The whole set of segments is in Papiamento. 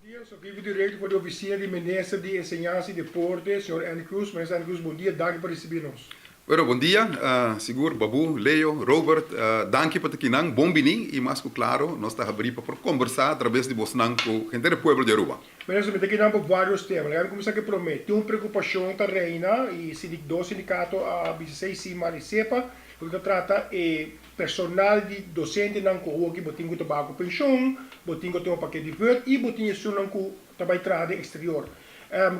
Bon dia, so vivo directo for di oficina di Minister di Enseñansa y Deporte, señor Endy Croes. Minister Endy Croes, bon dia, danki pa ricibi nos. Bueno, bon dia, sigur Babu, Leo, Robert, danki pa ta kinan, bon bini y mas cu claro nos ta habri pa por combersa a traves di bosnan cu henter e pueblo di Aruba. Minister, mi ta kinan pa varios tema, laga mi cuminsa cu e prome, tin un preocupacion ta reina y dos sindicato a bisa esey, Simar y Sepa, loke ta trata e Personal di dosentenan ku hoki bo tin ku ta baha ku penshon, bo tin ku tuma paket di vùrt i bo tin esunnan ku ta bai traha den eksterior.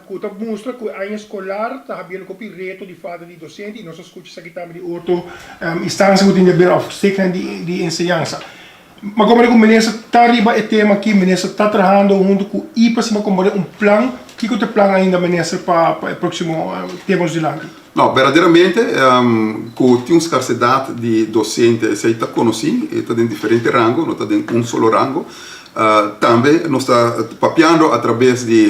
Ku ta mustra ku e aña eskolar ta habiendo kopi reto di falta di dosente i nos a skucha esaki tambe di otro instansia ku tin di haber òf stichtingen di enseñansa. Ma komprende ku minister ta riba e tema aki, minister ta trahando huntu ku IPA si bo komprende un plan. Kiko ta e plan ainda minister pa e próksimo tempu nos dilanti? No, berdaderamente ku tin un skarsedat di dosente esei ta konosí, e ta den diferente rango, no ta den un solo rango. Tambe nos ta papiando atrabes di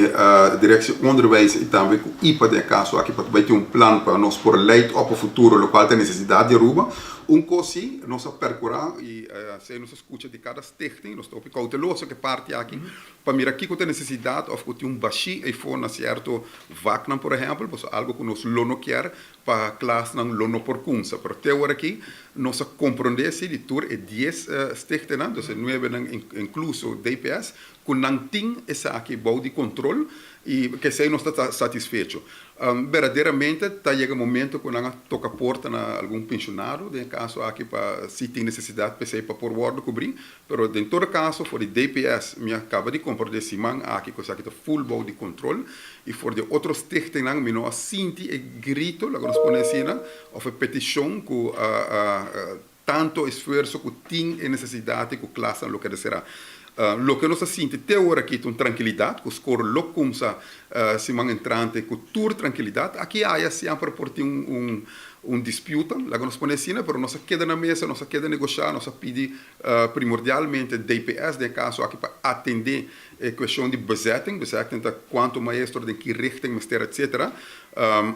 Directie Onderwijs i tambe ku IPA den e kaso aki pa bai tin un plan pa nos por leid op pa futuro lokual ta e nesesidat di Aruba. Un kos sí nos a perkurá i esei nos a skucha di kada stichting, nos ta hopi kouteloso ku e parti aki pa mira kiko ta e nesesidat òf ku tin un bashí eifó na sierto vaknan por ehèmpel, pasobra algu ku nos lo no kier pa klasnan lo no por kumsa. Pero te ora aki nos a komprondé si di tur e dies stichtingnan, dus e nuebenan inkluso DPS, ku nan tin esaki bou di kontrol i k'esei nos ta satisfecho. Berdaderamente ta yega momento ku nan a toka porta na algun penshonado, den e kaso aki pa si tin nesesidat p'esei pa por wòrdu kubrí. Pero den todo kaso for di DPS mi a kaba di komprondé siman aki ku esaki ta full bou di kontrol i for di otro stichtingnan mi no a sinti e grito, laga nos pone asina, òf e petishon ku tanto esfuerso ku tin e nesesidat i ku klasnan lo keda será. Loke nos a sinti te ora aki ta un trankilidat ku skor lo kumsa siman entrante ku tur trankilidat. Aki aya siemper por tin un un disputa, laga nos pone asina, pero nos a keda na mesa, nos a keda negoshá, nos a pidi primordialmente DPS den e kaso aki pa atendé e kueshon di bezetting, bezetting ta kuantu maestro den ki richting mester etcetera.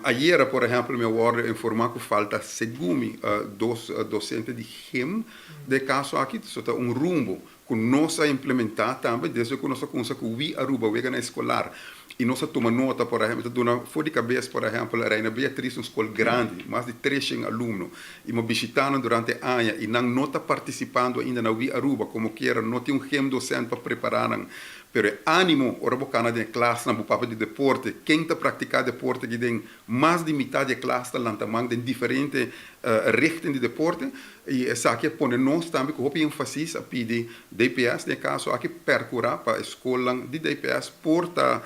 Ayera por ehèmpel mi a wòrdu informá ku falta segun mi dos dosente di gym den e kaso aki, so ta un rumbo ku nos a implementá tambe desde ku nos a kumsa ku Wi Aruba, Weganan Eskolar, i nos a tuma nota, por ehèmpel, mi ta duna for di kabes, por ehèmpel, Reina Beatriz un skol grandi, mas di treshen alumno, i mi a bishitá nan durante e aña i nan no ta partisipando ainda na Wi Aruba, komo kiera no tin un gym dosent pa prepará nan, pero e ánimo ora bo kana den e klasnan, bo papia di deporte, ken ta praktiká deporte aki den mas di mitad di e klas ta lanta man den diferente richting di deporte y esaki a pone nos tambe cu hopi enfasis a pidi DPS den e caso aki percura pa e scolnan di DPS por ta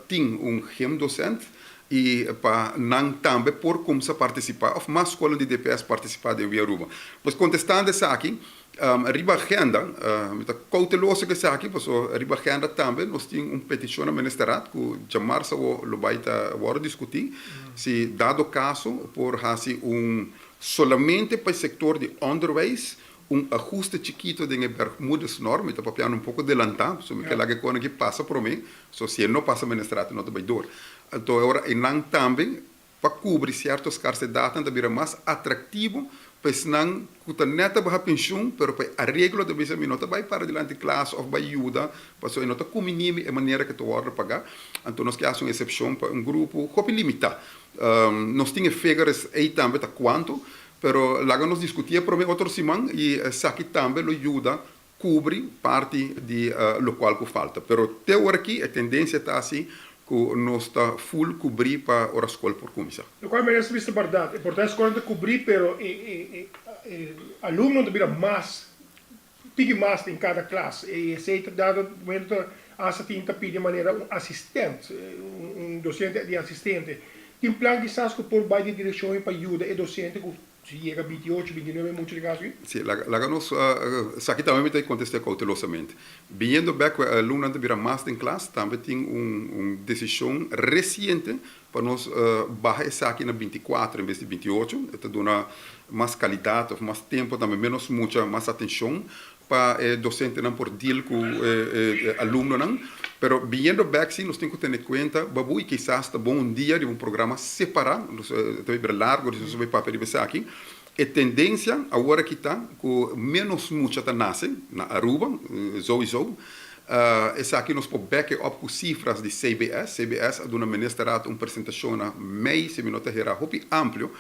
tin un gym docent y pa nan tambe por cumsa participa of mas scolnan di DPS participa den Via Aruba. Pues contestando esaki Riba agenda, mi ta kouteloso ku esaki, pasobra riba agenda tambe nos tin un petishon na Ministerraad ku djamarsa awor lo bai ta wòrdu diskutí, si dado kaso por hasi un solamente pa e sektor di ònderwijs un ahuste chikito den e Bergmoedersnorm, mi ta papiando un poko delantá, pasobra mi ke laga e kos aki pasa promé, so si e no pasa Ministerraad e no ta bai dor. Anto e ora einan tambe Pa kubri sierto skarsedatnan ta bira mas atraktivo pa esnan ku ta nèt a baha penshun, pero pa e areglo ta bisa mi no ta bai para dilanti klas òf bai yuda pasobra e no ta kuminí mi e manera ku ta wòrdu pagá. Anto nos ke hasi un esepshon pa un grupo hopi limitá. Nos tin e figures ei tambe ta kuantu, pero laga nos diskutié promé otro siman i esaki tambe lo yuda kubri parti di lokual ku falta. Pero te ora aki e tendensia ta asi ku nos ta full kubrí pa ora skol por kuminsá. Lokual mester bisa bèrdat, e porta e skolnan ta kubrí pero e alumnonan ta bira mas, piki mas den kada klas. E esei ta dado momento ta asta tin ta pidi manera un asistent, un dosente di asistente. Tin plan kisas ku por bai den direkshon ei pa yuda e dosente ku Si yega 28, 29 mucha di caso aki? Si, laga nos, esaki tambe mi ta contesta cautelosamente. Biniendo bek cu e alumnonan ta bira mas den klas, tambe tin un decision reciente pa nos baha esaki na 24 en bes di 28. E ta duna mas calidad of mas tempo tambe, menos mucha, mas atencion pa e docentenan por deal cu e alumnonan. Pero biniendo bek si nos tin cu tene cuenta, babu y kisas ta bon un dia riba un programa separa, nos ta bay bira largo si nos bay papia riba esaki, e tendencia awor aki ta cu menos mucha ta nace na Aruba, souiso. Esaki nos por back e up ku sifras di CBS. CBS a duna Ministerraad un presentashon na mei, si mi no ta hera, hopi amplio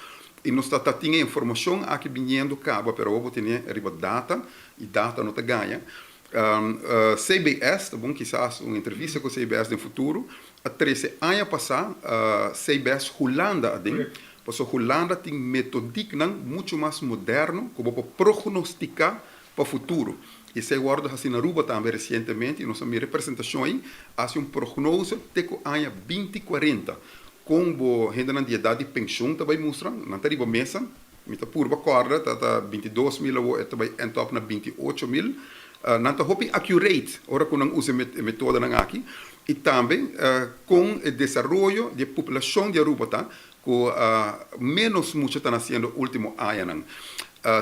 i nos ta ta tin e informashon aki biniendo kaba, pero awor bo tene riba data i data no ta gaña. CBS, ta bon kisas un entrevista ku CBS den futuro, a trese aña pasá CBS Hulanda aden, pasobra Hulanda tin metodiknan muchu mas moderno ku bo por prognostiká pa futuro. I esei wòrdu hasi na Aruba tambe resientemente i nos a mira e presentashon ei, hasi un prognose te ku aña 2040 kon bo hendenan di edat di penshon ta bai mustra, nan ta riba mesa, mi ta purba kòrda ta ta 22.000 awor e ta bai end up na 28.000, nan ta hopi accurate ora ku nan usa e metodonan aki i tambe kon e desaroyo di e populashon di Aruba ta ku ménos mucha ta nasiendo último añanan.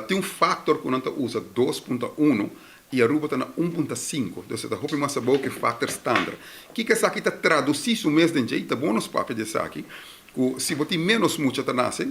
Tin un faktor ku nan ta usa 2.1 i Aruba ta na 1.5, dus e ta hopi mas abou ku e faktor standaard. Kiko esaki ta tradusí su mes den dje? I ta bon nos papia di esaki, ku si bo tin ménos mucha ta nase,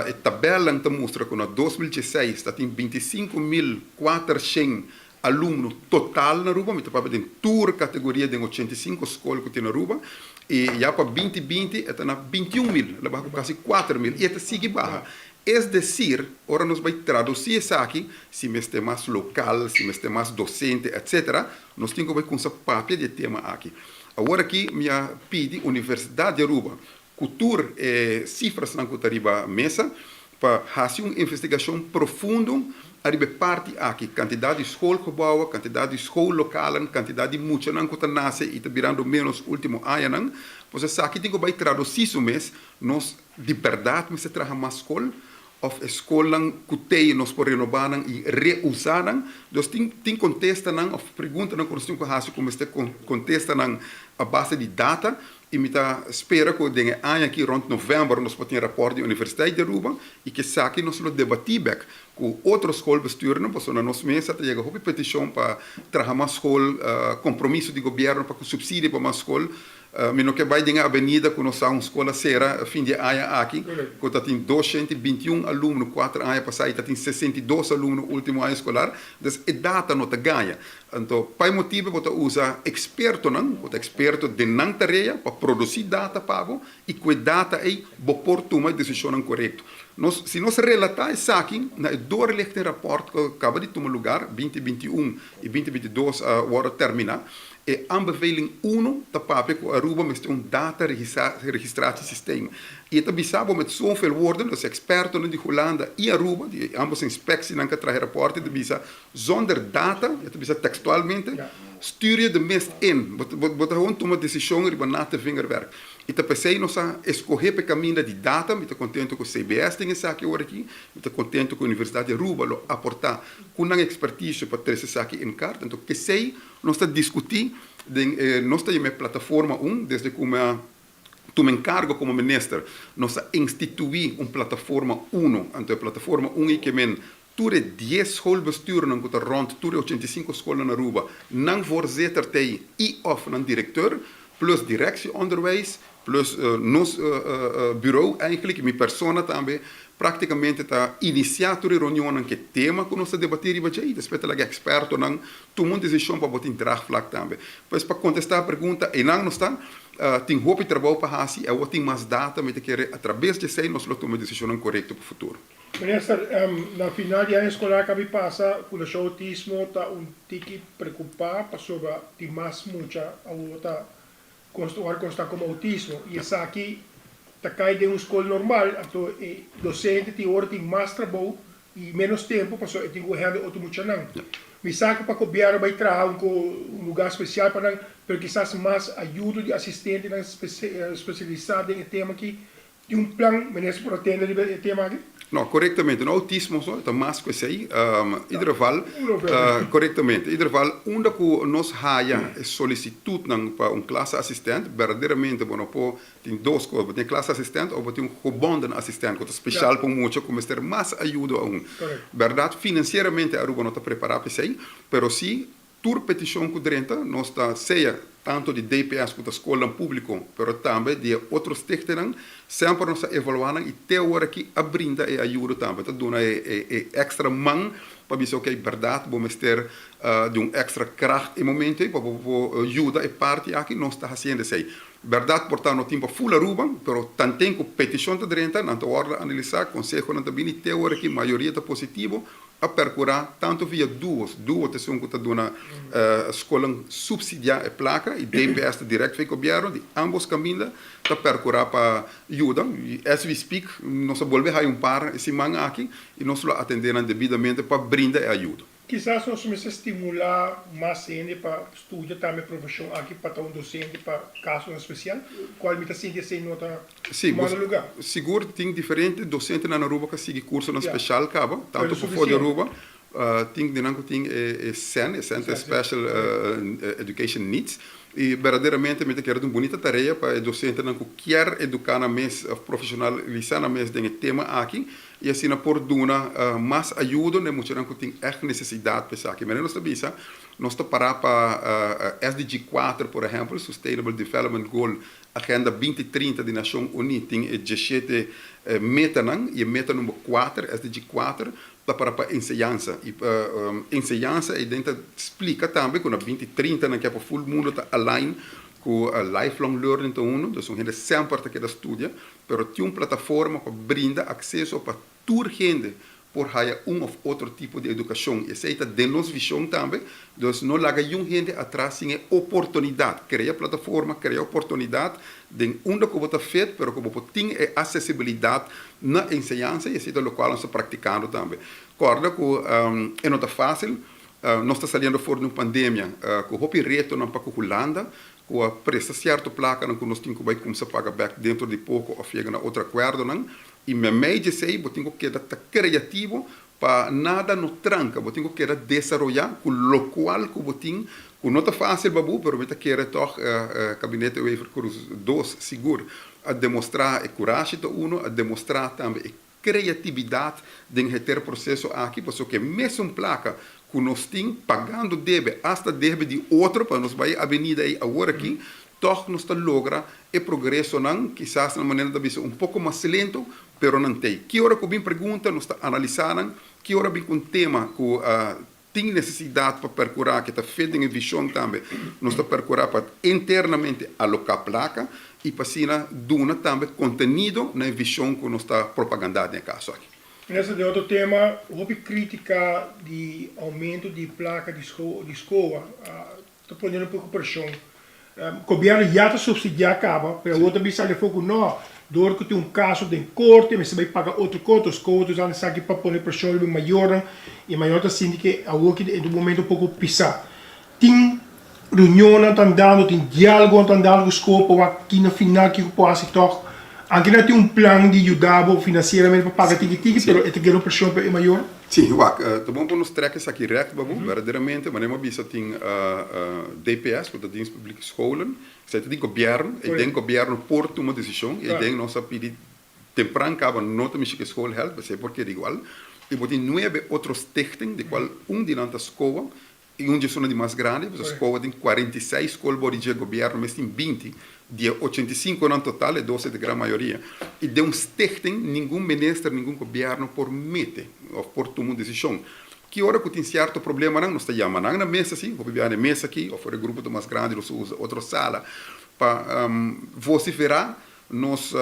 e tabèlnan ta mustra ku na 2016 ta tin 25.400 alumno total na Aruba, mi ta papia den tur kategoria den 85 skol ku tin na Aruba, i ya pa 2020 e ta na 21.000, el a baha ku kasi 4.000 i e ta sigui baha. Es desir, ora nos bai tradusí esaki, si mester mas lokal, si mester mas dosente, etcetera, nos tin ku bai kumsa papia di e tema aki. Awor aki mi a pidi Universidat di Aruba ku tur e sifrasnan ku ta riba mesa pa hasi un investigashon profundo ariba e parti aki, kantidat di schoolgebouwen, kantidat di schoollokalen, kantidat di muchanan ku ta nase i ta birando ménos último añanan. Pues esaki tin ku bai tradusí su mes, nos di bèrdat mester traha mas skol òf e skolnan ku tei nos por renobá nan i reusá nan. Dus tin tin kontestanan òf preguntanan ku nos tin ku hasi ku mester kontesta nan a base di data i mi ta spera ku den e aña aki rònt novèmber nos por tin rapòrt di Universiteit di Aruba i ku esaki nos lo debatí bèk ku otro schoolbestuurnan pasobra na nos mesa ta yega hopi petishon pa traha mas skol, kompromiso di gobièrnu pa ku supsidio pa mas skol. Mi no ke bai den e avenida ku nos sa un skol a sera fin di e aña aki, ku ta tin 221 alumno kuater aña pasá i ta tin 62 alumno último aña eskolar. Dus e data no ta gaña. Anto pa e motibu bo ta usa ekspertonan ku ta eksperto den nan tarea pa produsí data pa bo i ku e data ei bo por tuma e desishonnan korekto. Nos, si nos relatá esaki na e doorlichtingrapport ku a kaba di tuma lugar, 2021 i 2022 a wòrdu terminá, E aanbeveling uno ta papia ku Aruba mester un data registratiesysteem. I e ta bisa bo met zoveel woorden, dus ekspertonan di Hulanda i Aruba, di ambos inspectienan ku a traha e rapòrt ta bisa, zonder data, e ta bisa tekstualmente, stuur je de mist in. Bo ta gewoon tuma desishon riba natte vingerwerk. I ta p'esei nos a eskohé pa e kaminda di data. Mi ta kontento ku CBS tin esaki ora aki. Mi ta kontento ku Universidat di Aruba lo aportá ku nan ekspertisio pa trese esaki in kaart. Anto p'esei Nos ta diskutí den e nos ta yama e plataforma un, desde ku mi a tuma enkargo komo minister, nos a instituí un plataforma uno. Anto e plataforma un ei ke men tur e dies schoolbestuurnan ku ta rònt tur e 85 skolnan na Aruba, nan voorzitter ta ei i òf nan direkteur, plus directie onderwijs, Plus nos bureau eigenlijk, mi persona tambe, praktikamente ta inisiá tur e reunionnan ku e tema ku nos ta debatí riba dje i despues ta laga ekspertonan tuma un desishon pa bo tin draagvlak tambe. Pues pa kontestá e pregunta, einan nos ta, tin hopi trabou pa hasi, awor tin mas data, mi ta kere atrabes di esei nos lo tuma e desishonnan korekto pa futuro. Minister, na final di aña eskolar kabi pasa, Fundashon Outismo ta un tiki preokupá pasobra tin mas mucha awor ta Ora ku nos ta komo outismo i esaki ta kai den un skol normal, anto e dosente tin ora tin mas trabou i ménos tempu pasobra e tin ku hèndel otro muchanan. Mi sa ku pa gobièrnu bai traha un un lugá spesial pa nan, pero kisas mas ayudo di asistentenan spesialisá den e tema aki. Tin un plan minister por atende riba e tema aki? No, korektamente. No outismo so, e ta mas ku esei. Ieder geval, korektamente. Ieder geval, unda ku nos haya e solisitutnan pa un klaseasistent, berdaderamente bo no por tin dos kos, bo tin e klaseasistent òf bo tin un gebonden asistent ku ta spesial pa un mucha ku mester mas ayudo aun. Bèrdat, finansieramente Aruba no ta prepará pa esei, pero si Tur petishon ku drenta nos ta sea tantu di DPS ku ta skolnan públiko, pero tambe di e otro stichtingnan, semper nos ta evaluá nan i te awor aki a brinda e ayudo tambe, ta duna e e extra man. pa bisa ok berdad bo mester di un extra kracht e momento ey pa bo por yuda e parti aki nos ta haciendo esey. Berdad por ta no tin pa full Aruba pero tanten cu peticion ta drenta nan ta wordo analisa, consehonan ta bini te ora ki mayoria ta positivo a percura tanto via duos, duo ta esun cu ta duna scolnan subsidia e placa y DPS ta direct via gobierno, di ambos caminda ta percura pa yuda y as we speak nos a bolbe haya un par e siman aki y nos lo atende nan debidamente pa brinda e ayudo. Kisas nos mester stimula mas hende pa studia tambe profesion aki pa ta un docente pa casonan special, cual mi ta sinti esey no ta Sí, tumando lugar. Sigur tin diferente docentenan na Aruba cu a sigui cursonan special caba, Pero tanto pafó di suficiente. Aruba, tin di nan cu tin e CEN, e Center Exacto. Special Education Needs, y berdaderamente mi ta kere ta un bunita tarea pa e docentenan cu kier educa nan mes of profesionalisa nan mes den e tema aki, y asina por duna mas ayudo na e muchanan cu tin echt necesidad pa esaki. Manera nos ta bisa, nos ta para pa SDG 4, por ehempel, Sustainable Development Goal, Agenda 2030 di Nacion Uni tin e 17 metanan y e meta number 4, SDG 4, ta para pa enseñansa. Y enseñansa eyden ta splica tambe cu na 2030 nan kier pa full mundo ta align cu lifelong learning ta uno, dus un hende semper ta keda studia, pero tin un plataforma pa brinda acceso pa tur hende por haya un of otro tipo di educacion. Esey ta den nos vision tambe, dus no laga yun hende atras sin e oportunidad. Crea plataforma, crea oportunidad den unda cu bo ta fit, pero cu bo por tin e accesibilidad na enseñansa y esey ta locual nos ta practicando tambe. Corda cu e no ta facil, nos ta saliendo for di un pandemia cu hopi retonan pa cu Hulanda, cu a presta cierto placanan cu nos tin cu bay cuminsa paga bek dentro di poco of yega na otro acuerdonan. Y memey di esey bo tin cu keda ta creativo pa nada no tranca, bo tin cu keda desaroya cu locual cu bo tin, cu no ta facil pa bo, pero mi ta kere toch Gabinete Wever-Croes dos sigur a demostra e curashi ta uno, a demostra tambe e creatividad den henter proceso aki, pasobra cu e mesun placa cu nos tin pagando debe, hasta debe di otro pa nos bay avenida ey awor aki, toch nos ta logra e progresonan, kisas na manera ta bisa un poco mas lento, pero nan t'ey. Ki ora cu bin pregunta nos ta analisa nan, ki ora bin cu un tema cu tin necesidad pa percura, cu ta fit den e vision tambe, nos ta percura pa internamente aloca placa y pa asina duna tambe contenido na e vision cu nos ta propaganda den e caso aki. Minister, den otro tema, hopi critica di aumento di placa di di scoa ta poniendo un poco presion. Gobierno ya ta subsidia caba, pero awor ta bisa alefo cu no, door cu tin un caso den corte mester bay paga otro corte, scoa ta usando esaki pa pone presion riba e mayornan y e mayor ta sinti cu awor ki ta un momento un poco pisa. Tin reunionnan ta andando, tin dialogonan ta andando cu scoa pa wak ki na final kico por haci toch. Anke nan tin un plan di yuda bo financieramente pa paga tiki tiki, pero e ta keda un presion pa e mayor. Sí, wak, ta bon pa nos trek esaki règt pa bo. Berdaderamente, manera mi a bisa tin DPS, ku ta Dienst Publieke Scholen, esei ta di gobièrnu, i den gobièrnu por tuma desishon, i den nos a pidi tempran kaba no ta mishi ku e schoolgeld, p'esei por keda igual. I bo tin nuebe otro stichting, di kual un di nan ta SCOA, I un dje zona di mas grandi, pasobra SCOA tin 46 skol bou di dje gobièrnu mes tin 20, di e 85 nan total e 12 ta gran mayoria. I den un stichting ningun minister, ningun gobièrnu por mete òf por tuma un desishon. Ki ora ku tin sierto problemanan nos ta yama nan na mesa si, hopi bia na e mesa aki òf ora e grupo ta mas grandi nos ta usa otro sala pa vosiferá nos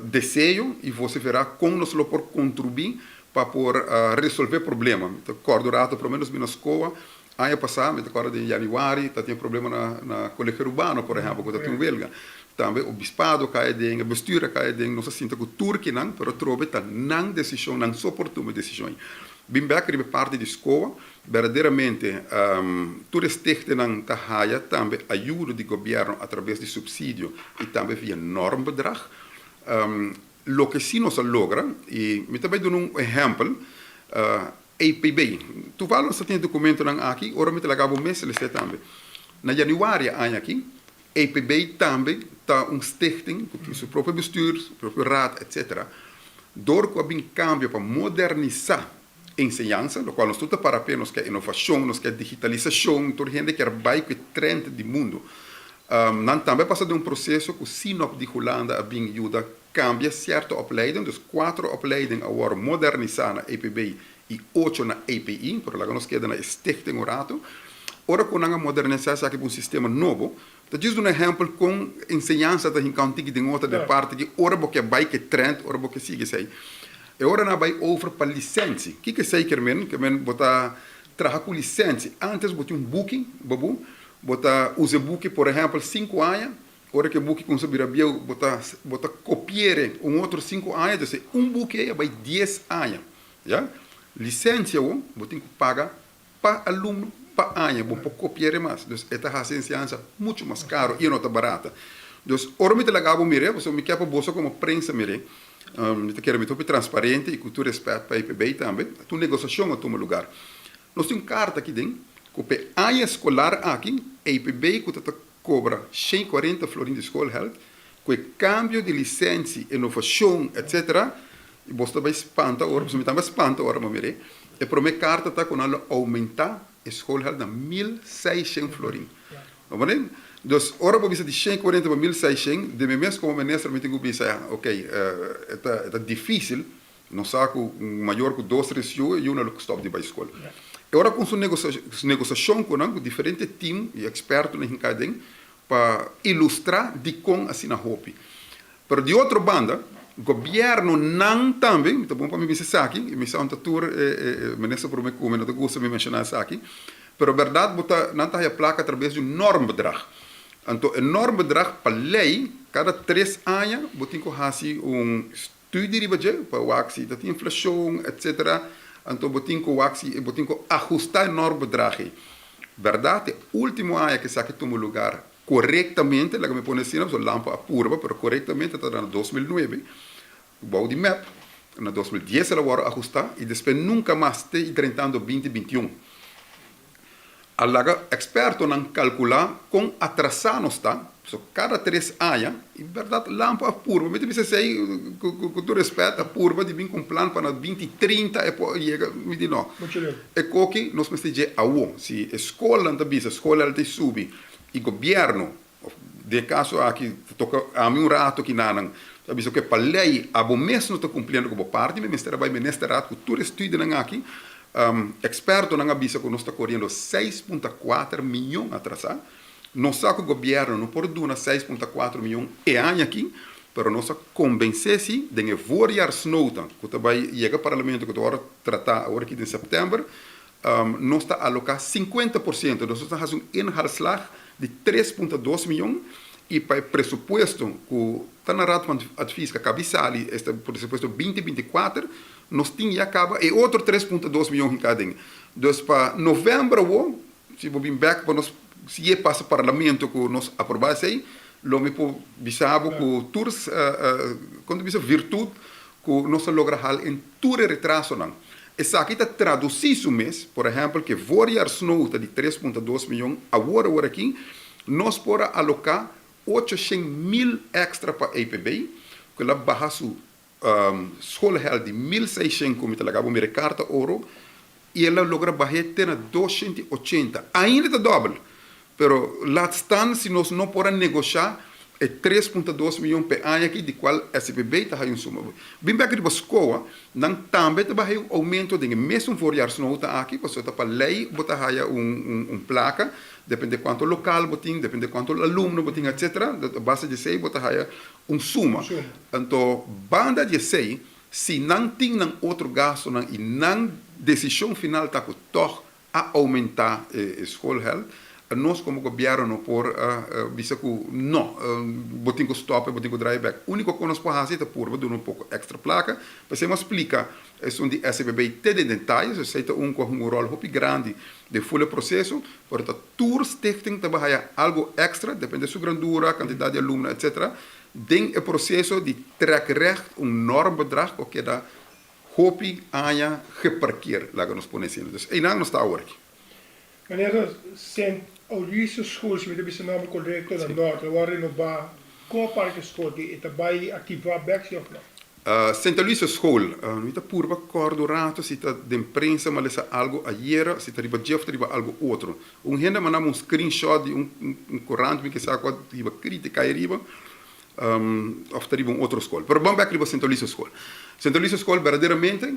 deseo i vosiferá kon nos lo por kontribuí pa por resolvé problema. Mi ta kòrda un rato promé nos bini na SCOA, aña pasá, mi ta kòrda den yanüari, ta tin problema na Colegio Arubano, por ehèmpel, ku ta tin un welga. Tambe obispado a kai aden, e bestuur a kai aden, nos a sinta ku tur kinan, pero atrobe ta nan desishon, nan so por tuma e desishon ei. Bin bèk riba e parti di SCOA, berdaderamente tur e stichtenan ta haya tambe ayudo di gobièrnu atrabes di supsidio i tambe via normbedrag. Loke si nos a logra, i mi ta bai duna un ehèmpel, APB. Tuval nos ta tin e dokumentonan aki, ora mi ta laga bo mes les'é tambe. Na yanüari e aña aki, APB tambe ta un stichting ku tin su propio bestuur, su propio raad, etcetera. Dor ku a bin kambio pa modernisá enseñansa, lokual nos tur ta para p'e, nos ke inovashon, nos ke digitalisashon, tur hende kier bai ku e trend di mundu. Nan tambe a pasa den un proseso ku SINOP di Hulanda a bin yuda kambia sierto opleiding, dus kuatro opleiding a wòrdu modernisá na EPB. 2008 na EPI, pero laga nos keda na e stichting un rato. Ora ku nan a modernisá esaki pa un sistema nobo, ta djis duna ehèmpel kon enseñansa ta hinká un tiki den otro den parti ki ora bo ke bai ke trend, ora bo ke sigui esei. E ora nan a bai over pa lisensi. Kiko esei kier men? Kier men bo ta traha ku lisensi. Ántes bo tin un buki, babu, bo ta usa e buki por ehèmpel sinku aña, Ora ku e buki kumsa bira bieu, bo ta bo ta kopi'e un otro sinku aña, entonces e un buki ei a bai dies aña, ya. Lisensia awor bo tin ku paga pa alumno pa aña, bo por kopi'e mas, dus e ta hasi enseñansa muchu mas karo i e no ta barata. Dus ora mi ta laga bo mir'e, pasobra mi ke pa boso komo prensa mir'e, mi ta kere mi ta hopi transparente i ku tur respèt pa EPB tambe, tur negosiashon a tuma lugar. Nos tin un karta aki den ku pa e aña eskolar aki EPB ku ta ta Kobra 140 florin di schoolgeld, ku e kambio di lisensi, inovashon, etc. I bos ta bai spanta ora, pasobra mi tambe a spanta ora mi a mir'é. E promé karta ta ku nan lo oumentá e schoolgeld na 1600 florin. Bo mira? Dus, ora bo bisa di 140 pa 1600, di mi mes komo minister mi tin ku bisa, ya, ok, e ta e ta difísil. Nos sa ku un mayor ku dos, tres yu, e yunan lo stòp di bai skol. E ora ku su negosiashon ku nan, ku diferente tim i ekspertonan hinká aden pa ilustrá dikon asina hopi. Pero di otro banda, gobièrnunan tambe, mi ta bon pa mi bisa esaki, i mi sa un ta tur e minister promé ku mi no ta gusta mi menshoná esaki, pero bèrdat bo ta nan ta haya plaka atrabes di un normbedrag. Anto e normbedrag pa lei kada tres aña bo tin ku hasi un Studi riba dje pa wak si ta tin inflashon etc. Anto bo tin ku wak si bo tin ku ahusta e normbedrag ei. Bèrdat e ultimo aña ku esaki tuma lugar korektamente, laga mi pone asina pasobra Lampa a purba, pero korektamente ta na 2009 bou di mep, na 2010 el a wòrdu ahusta i despues nunka mas te i drentando 2021. A laga ekspertonan kalkulá kon atrasá nos ta, pasobra kada tres aña, i bèrdat Lampo a purba, mi ta bisa esei ku tur rèspèt, a purba di bin ku un plan pa na binti trinta e por yega, mi di no. E koki nos mester dje awo, si e skolnan ta bisa skol el ta subi i gobièrnu, òf den e kaso aki ta toka ami un rato kinanan, ta bisa ku e pa lei abo mes no ta kumpliendo ku bo parti, mi mester a bai ministerat ku tur e studionan aki. Ekspertonan a bisa ku nos ta koriendo 6,4 mion atrasá. Nos sa ku gobièrnu no por duna 6,4 mion e aña aki, pero nos a kombensé si den e voorjaarsnota ku ta bai yega parlamento ku ta wòrdu tratá awor aki den sèptèmber, nos ta aloká 50%, nos ta hasi un inhaalslag di 3,2 mion i pa e presupuesto ku ta na Raad van Advies ku a kabi sali, esta presupuesto 2024, Nos tin ya caba e otro 3,2 miyon hinca aden. Dus pa november awo, si bo bin bek pa nos si e pasa parlamento cu nos aproba esey, lo mi por bisa bo cu tur, con ta bisa, virtud cu nos a logra hal en tur e retrasonan. Esaki ta traduci su mes, por ehempel, cu e voorjaarsnota di 3,2 miyon awor awor aki, nos por a aloca 800 mil extra pa EPB, cu el a baha su Schoolgeld di 1600 ku mi ta laga bo mira e karta oro i el a logra bah'é te na 280. Ainda ta dòbel, pero laat staan si nos no por a negoshá e 3,2 mion p'e aña aki di kual SPB ta haya un suma. Bin bèk riba SCOA, nan tambe ta bah'é un oumento den e mesun voorjaarsnota aki, pasobra ta pa lei bo ta haya un plaka, depende kuantu lokal bo tin, depende kuantu alumno bo tin, etcetera, a base di esei bo ta haya un suma. Anto banda di esei, si nan tin nan otro gastunan i nan desishon final ta ku tòg a oumentá e schoolgeld, nos komo gobièrnu no por bisa ku no, bo tin ku stòp e, bo tin ku draai bèk. Úniko ku nos por hasi ta purba duna un poko èkstra plaka. P'esei mi a splika esun di SBB te den detaye, so esei ta un ku a hunga un ròl hopi grandi den ful e proseso, pero ta Tur stichting ta bahaya algo extra, depende su grandura, cantidad di alumno, etc. Den e proceso di trek recht un normbedrag cu a keda hopi aña geparkeer, laga nos pone asina. Dus eynan nos ta awor aki. Meneer, Sint Aloysius School, si mi ta bisa nomber corecto, na Noord, a wòrdu renobá. Kon a para ku e skol aki? E ta bai aktivá bèk si òf no? Sint Aloysius School, mi ta purba kòrda un rato si ta den prensa mi a lesa algu ayera, si ta riba dje òf ta riba algu otro. Un hende a manda mi un screenshot di un korant mi ke sa ku a hiba kritika ei riba. Of ta riba un otro skol. Pero ban bek riba Sint Aloysius Skol. Sint Aloysius Skol berdaderamente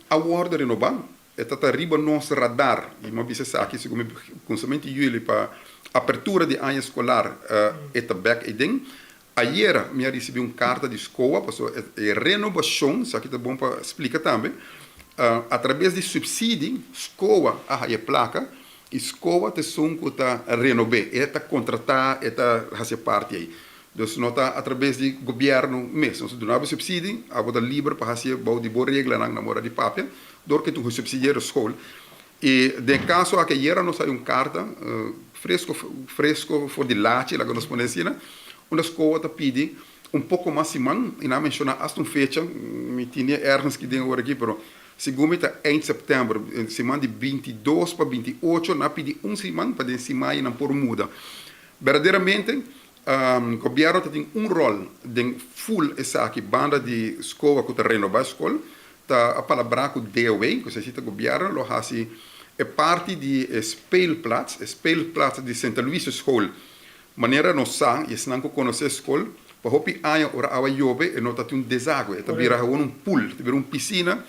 a wòrdu renobá. E ta ta riba nos radar. I mi a bisa esaki segun mi kunsamentu di yüli pa apertura di aña eskolar e ta bek eiden. Ayera mi a risibí un karta di SCOA pasobra e renobashon, esaki ta bon pa splika tambe, atrabes di supsidi SCOA a haya e plaka i SCOA ta esun ku ta renob'é, e ta kontratá, e ta hasi e parti ei. Dus no ta atrabes di gobièrnu mes. Nos ta duna bo supsidi, abo ta liber pa hasié bou di bo reglanan na mora di papia, dor ku e ta un gesubsidieerde school. I den e kaso aki ayera nos haya un karta fresco fresco for di lachi, laga nos pone asina, unda SCOA ta pidi un poko mas siman, i nan a menshoná asta un fecha, mi tine ergens ki den ora aki, pero segun mi ta eind sèptèmber, siman di 22 pa 28, nan a pidi un siman pa den siman ei nan por muda. Berdaderamente Gobierno ta tin un rol den full esaki banda di SCOA cu ta renoba e scol ta a palabra cu DOW cu esaki ta gobierno lo haci e parti di e speelplaats e speelplaats di Sint Aloysius school manera nos sa y esnan cu conoce e scol pa hopi aña ora awa yobe e no ta tin un desague e ta bira gewoon un pool ta bira un piscina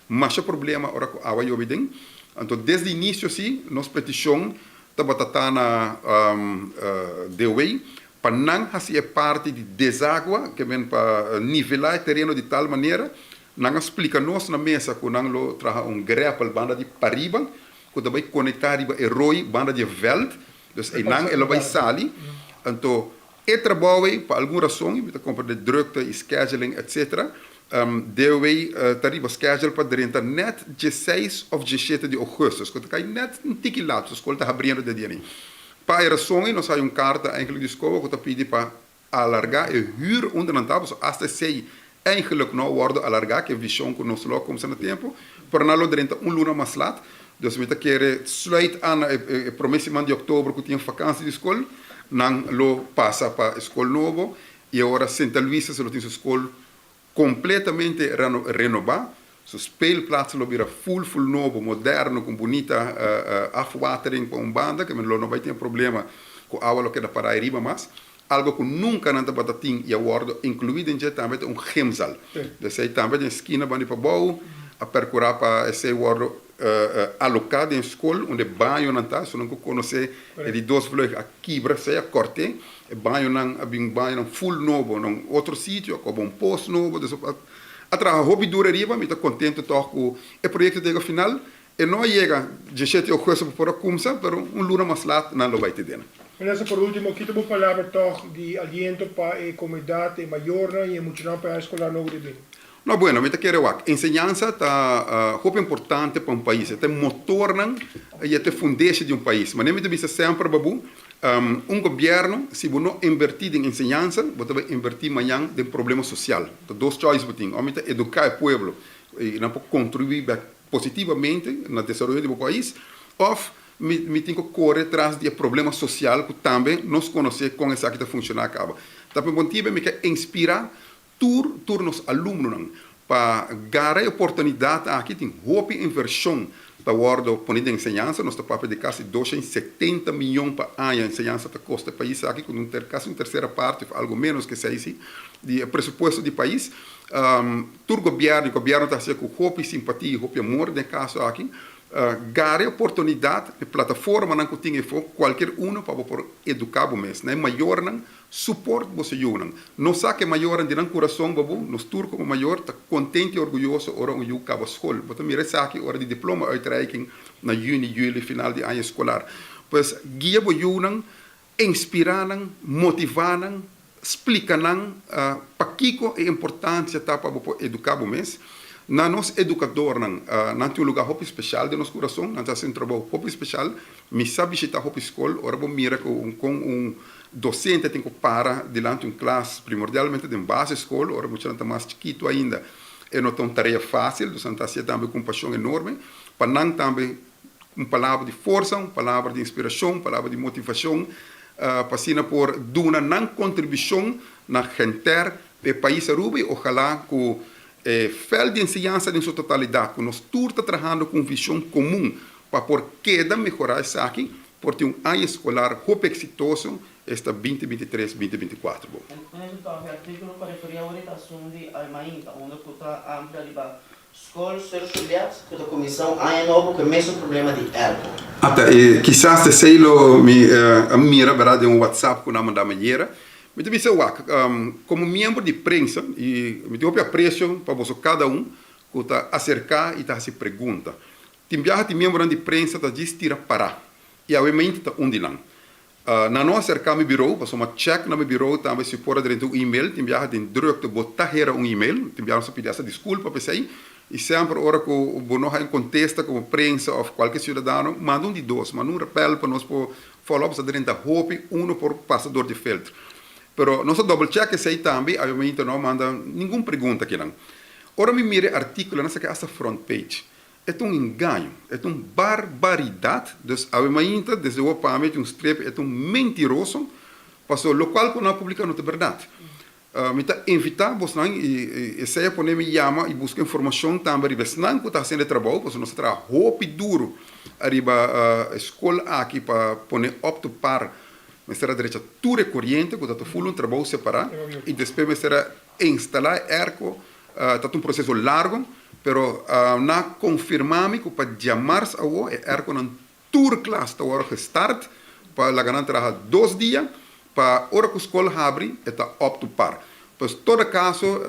masha problema ora cu awa yobe den anto desde inicio si nos peticion Tabata ta na DOW pa nan hasi e parti di desagua, ke men pa nivelá e tereno di tal manera, nan a splika nos na mesa ku nan lo traha un grèpel banda di pariba ku ta bai konektá riba e roi banda di e vèlt, dus einan e lo bai sali. Anto E trabou ei, pa algun rason, i mi ta komprendé drukte i scheduling etc. DOW ta riba schedule pa drenta nèt dieseis òf diesshete di ougùstus, ku ta kai nèt un tiki lat, so skol ta habriendo den dia ei. Pa e rason ei nos haña un karta eigenlijk di SCOA ku ta pidi pa alargá e hür unda nan ta, pasobra asta esei eigenlijk no a wòrdu alargá, ku e vishon ku nos lo a kumsa na tempu, pero nan lo drenta un luna mas lat. Dus mi ta kere sluit aan na e promé siman di òktober ku tin fakansi di skol, nan lo pasa pa e skol nobo i awor Sint Aloysius lo tin su skol kompletamente renobá, su speelplaats lo bira ful ful nobo, moderno, ku un bunita afwatering pa un banda, ke men lo no bai tin e problema ku awa lo keda pará ariba mas. Algo ku nunka nan tabata tin i a wòrdu inkluí den dje tambe ta un gymzaal. Esei tambe den skina banda di pabou a perkurá pa esei wòrdu aloká den skol unda e bañonan ta. Esunnan ku konosé e di dos vleug a kibra esei, a kòrt'é. E bañonan a bin bañonan ful nobo na un otro sitio, a koba un pos nobo. Dus a traha hopi duru ariba. Mi ta kontento tòg ku e proyekto ta yega final. E no a yega diesshete ougùstus pa por a kumsa, pero un luna mas lat nan lo bai te dena. Minister, por ultimo, kita bo palabra tòg di aliento pa e komunidat, e mayornan i e muchanan pa e eskolar nobo di bini? No, bueno, mi ta kere wak. Enseñansa ta hopi importante pa un pais. E ta e motornan i e ta e fundeshi di un pais. Manera mi ta bisa semper, Babu, un gobièrnu, si bo no invertí den enseñansa, bo ta bai invertí mañan den problema sosial. Ta dos choice bo tin, òf mi ta eduká e pueblo i nan por kontribuí bèk positivamente na desaroyo di bo pais of mi mi tin ku kore tras di e problema sosial ku tambe nos konosé kon esaki ta funshoná kaba. Ta pa bon tibe mi ke inspirá tur tur nos alumnonan pa gara e oportunidat aki. Tin hopi invershon ta wòrdu pone den enseñansa, nos ta papia di kasi 270 miyon pa aña enseñansa ta kosta e pais aki ku un kasi un tersera parti of algu ménos ke esei si di e presupuesto di pais. Tur gobièrnu, i gobièrnu ta hasié ku hopi simpatia i hopi amor den e kaso aki, gara e oportunidat, e plataformanan ku tin efo, kualkier uno pa bo por eduká bo mes. Na e mayornan, suport boso yunan. No sa ku e mayornan di nan kurason bo bo, nos tur komo mayor ta kontent i orguyoso ora un yu kaba skol. Bo ta mira esaki ora di diploma uitreiking na yüni, yüli, final di aña eskolar. Pues, guia bo yunan, Inspirá nan, motivá nan, splika nan pakiko e importansia ta pa bo por eduká bo mes. Na nos edukadornan, nan tin un lugá hopi speshal den nos kurason, nan ta hasi un trabou hopi speshal. Mi sa bishitá hopi skol, ora bo mira ku kon un dosente tin ku para dilanti un klas, primordialmente den basisskol, ora muchanan ta mas chikitu ainda, e no ta un tarea fásil, dus nan ta hasié tambe ku un pashon enorme. Pa nan tambe Un palabra di forsa, un palabra di inspiracion, un palabra di motivacion pa asina por duna nan contribucion na henter e pais Aruba y ojalá cu e veld di enseñansa den su totalidad cu nos tur ta trahando cu un vision comun pa por keda mehora esaki por tin un aña escolar hopi exitoso. Esta 2023, 2024 bo. Minister Toffee, artíkulo ku a referí awor ta asun di Almainta, unda ku ta amplia riba Skol Sir Juliet ku ta kuminsá un aña nobo ku e mesun problema di airco. Ata e kisas ta esei lo mi a mira berdad den un whatsapp ku nan a manda mi ayera. Mi ta bisa wak, komo miembro di prensa i mi tin hopi apresio pa boso kada un ku ta aserká i ta hasi pregunta. Tin biaha tin miembronan di prensa ta djis tira pará i awe meinti ta un di nan. Nan no a serká mi birou, pasobra mi a chèk na mi birou tambe si por a drenta un email. Tin biaha den drukte bo ta hera un email. Tin biaha nos a pidi hasta diskulpa pa esei. I semper ora ku bo no haña un kontesta komo prensa òf kualke siudadano, manda un di dos, manda un rapèl pa nos por follow up. Sa drenta hopi, uno por pasa dor di filter. Pero nos a dòbel chèk esei tambe i awe no a manda ningun pregunta kinan. Ora mi mira e artíkulo, nan sa ke hasta front page. E ta un engaño, e ta un barbaridat, dus awe mainta desde wou pa mi e ta un strepe, e ta un mentiroso, paso lokual ku nan a publiká no ta bèrdat. Mi ta invitá bosnan i esei a pone mi yama i buska informashon tambe riba esnan ku ta hasiendo e trabou, pasobra nos ta traha hopi duru ariba e skol aki pa pone op to par. Mester a drecha tur e koriente ku ta ta ful un trabou separá i despues mester a instalá e airco. Ta ta un proseso largo, pero nan a konfirmá mi ku pa djamars awo e airconan tur klas ta wòrdu gestart pa laga nan traha dos dia pa ora ku skol habri e ta op to par. Pues todo kaso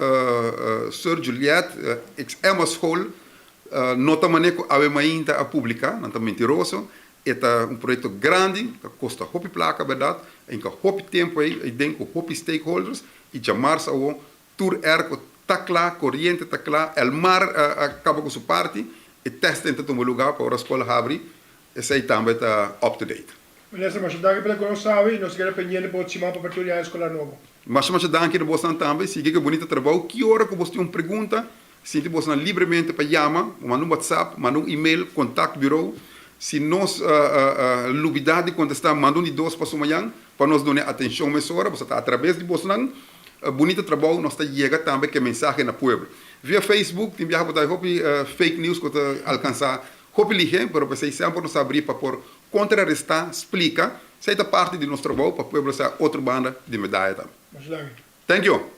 Sir Juliet ex Emma School no ta manera ku awe mainta a publiká, nan ta mentiroso. E ta un proyekto grandi, ta kosta hopi plaka bèrdat, a hinka hopi tempu ei den ku hopi stakeholders i djamars awo Tur airco ta cla, coriente ta cla, Elmar a caba cu su parti, e testing ta tuma lugar pa ora scol habri, esey tambe ta up to date. Minister, masha danki pa loke nos sabi y nos keda pendiente pa otro siman pa apertura di aña escolar nobo. Masha masha danki na bosnan tambe, sigui cu e bunita trabou, ki ora cu bos tin un pregunta, sinti bosnan libremente pa yama, manda un whatsapp, manda un email, contact bureau, si nos lubida di contesta manda un di dos paso mañan pa nos duna e atencion mesora, boso ta atrabes di bosnan. Bunita trabou, nos ta yega tambe ke mensahe na pueblo. Via Facebook tin biaha bo ta hopi fake news ku ta alkansa hopi lihé, pero p'esei semper nos ta abrí pa por kontrarestá, splika. Esei ta parti di nos trabou pa pueblo sa otro banda di medaya tambe. Masha danki. Thank you.